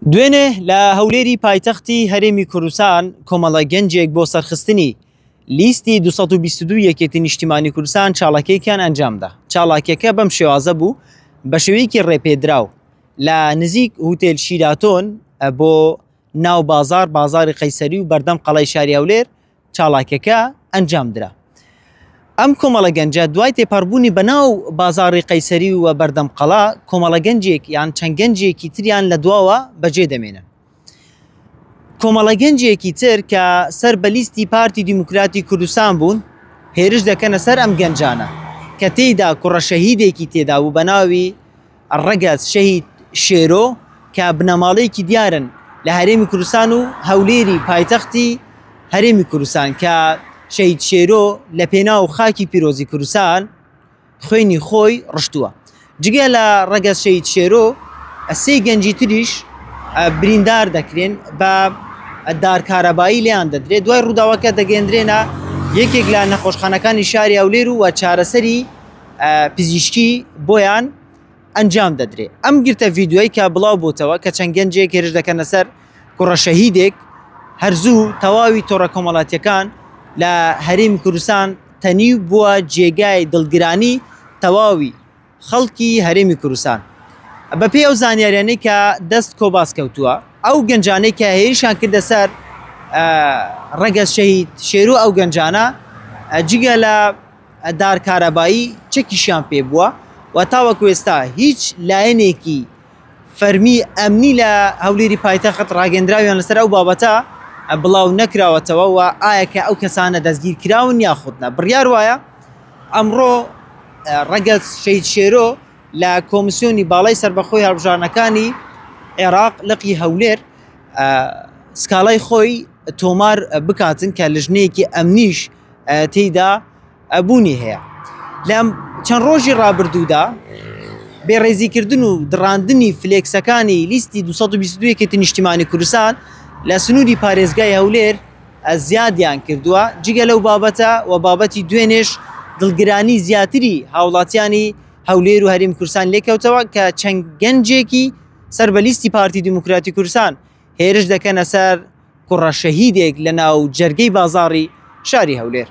دوێنێ لە هەولێری پایتەختی هەرێمی کوردستان کۆمەڵە گەنجێک بۆ سەرخستنی لیستی 222 یەکێتی نیشتیمانی کوردستان چاڵاکیەکیان ئەنجامدا. چاڵاکیەکە بەم شێوازە بوو، بە شێوەیەکی ڕێپێدراو لە نزیک هوتێل شیراتۆن بۆ ناو بازار بازاری قەیسەری و بەردەم قەڵای شاری هەولێر چاڵاکیەکە ئەنجامدرا. ئەم کۆمەڵە گەنجە دوای تێپەڕبوونی بەناو بازاڕی قەیسەری و بەردەم قەڵا کۆمەڵە گەنجێک یان چەند گەنجێکی تریان لە دواوە بەجێ دەمێنن. کۆمەڵە گەنجێکی تر کە سەر بە لیستی پارتی دیموکراتی کوردستان بوون هێرش دەکەنە سەر ئەم گەنجانە کە تێیدا کوڕە شەهیدێکی تێدا بوو بە ناوی ڕەگەز شەهید شێرۆ کە بنەماڵەیەکی دیارن لە هەرێمی کوردستان و هەولێری پایتەختی هەرێمی کوردستان کە شەهید شێرۆ لە پێناو خاکی پیرۆزی کوردستان خوێنی خۆی ڕشتووە. جگە لە ڕەگەز شەهید شێرۆ سێ گەنجی تریش بریندار دەکرێن بە دار کارەبایی لێیان دەدرێت دوای ڕووداوەکە دەگەندرێنە یەکێک لە نەخۆشخانەکانی شاری هەولێر و چارەسەری پزیشکی بۆیان ئەنجام دەدرێت. ئەم گرتە ڤیدیۆی کە بڵاو بۆتەوە کە چەند گەنجێک هێرش دەکەنە سەر کوڕە شەهیدێک هەرزوو تەواوی تۆڕە کۆمەڵاتیەکان لە هەرێمی کوردستان تەنی و بووە جێگای دڵگرانی تەواوی خەڵکی هەرێمی کوردستان. بەپێی ئەو زانیاریانەی کە دەست کۆباس کەوتووە ئەو گەنجانەی کە هێرشیان کردە سەر ڕەگەز شەهید شێرو ئەو گەنجانە جگە لە دار کارەبایی چەکیشیان پێ بووە و تاوەکو ئێستا هیچ لایەنێکی فەرمی ئەمنی لە هەولێری پایتەخت ڕاگەندراویان لەسەر ئەو بابەتە بڵاو نەکراوەتەوە و ئایا کە ئەو کەسانە دەستگیر کراون یاخود نا. بڕیار وایە ئەمڕۆ ڕەگەز شەهید شێرۆ لە کۆمسیۆنی باڵای سەربەخۆی هەڵبژاردنەکانی عێراق لقی هەولێر سکاڵای خۆی تۆمار بکاتن کە لژنەیەکی ئەمنیش تێیدا بوونی هەیە. لە چەند ڕۆژی ڕابردوودا بێڕێزیکردن و دڕاندنی فلێکسەکانی لیستی 222 یەکێتی نیشتیمانی کوردستان لە سنووری پارێزگای هەولێر زیادیان کردووە، جگە لەو بابەتە و بابەتی دوێنێش دڵگرانی زیاتری هاوڵاتیانی هەولێر و هەرێمی کوردستان لێکەوتەوە کە چەند گەنجێکی سەر بە لیستی پارتی دیموکراتی کوردستان هێرش دەکەنە سەر کوڕە شەهیدێک لە ناو جەرگەی بازاڕی شاری هەولێر.